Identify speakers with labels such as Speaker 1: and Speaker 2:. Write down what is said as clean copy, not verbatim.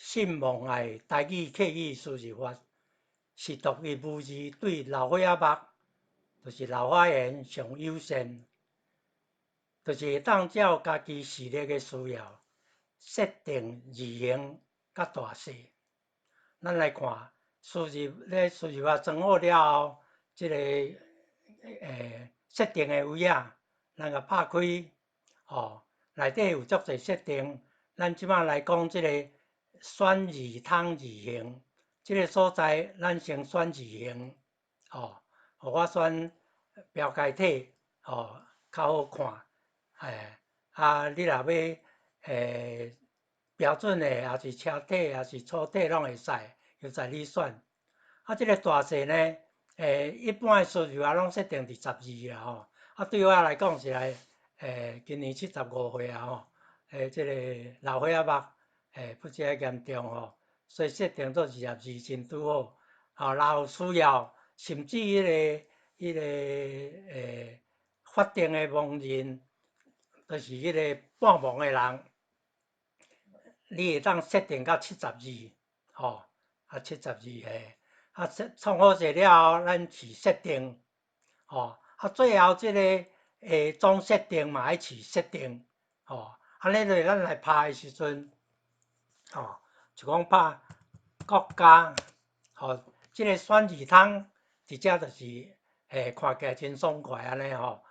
Speaker 1: 信望愛台語客語輸入法是獨一無二對老歲仔目，就是老花眼上友善，就是會當照家己視力的需要設定字型佮大細。咱來看輸入咧輸入法裝好了後，這个設定的位仔，咱共拍開，吼，內底有足濟設定。咱這擺來講，這个選字窗字型，這个所在咱先選字型，吼，予我選標楷體，吼，較好看。啊，你若欲標準的，抑是車體，抑是粗體，攏會使，由在你選。啊，這个大細呢，一般的輸入法攏設定佇12啦吼。啊，對我來講是來，今年75歲啊吼，這个老歲仔目，不遮嚴重吼，所以設定做22真拄好。吼，若有需要，甚至彼个法定的盲人，就是彼个半盲的人，你會當設定到七十二，吼，啊七十二嘿，啊設創好勢了後，咱試設定，吼，啊最後這个總設定嘛愛試設定，吼，按呢落咱來拍的時陣，吼，就講拍國家，吼，這个選字窗佇遮就是，看起來真爽快按呢吼。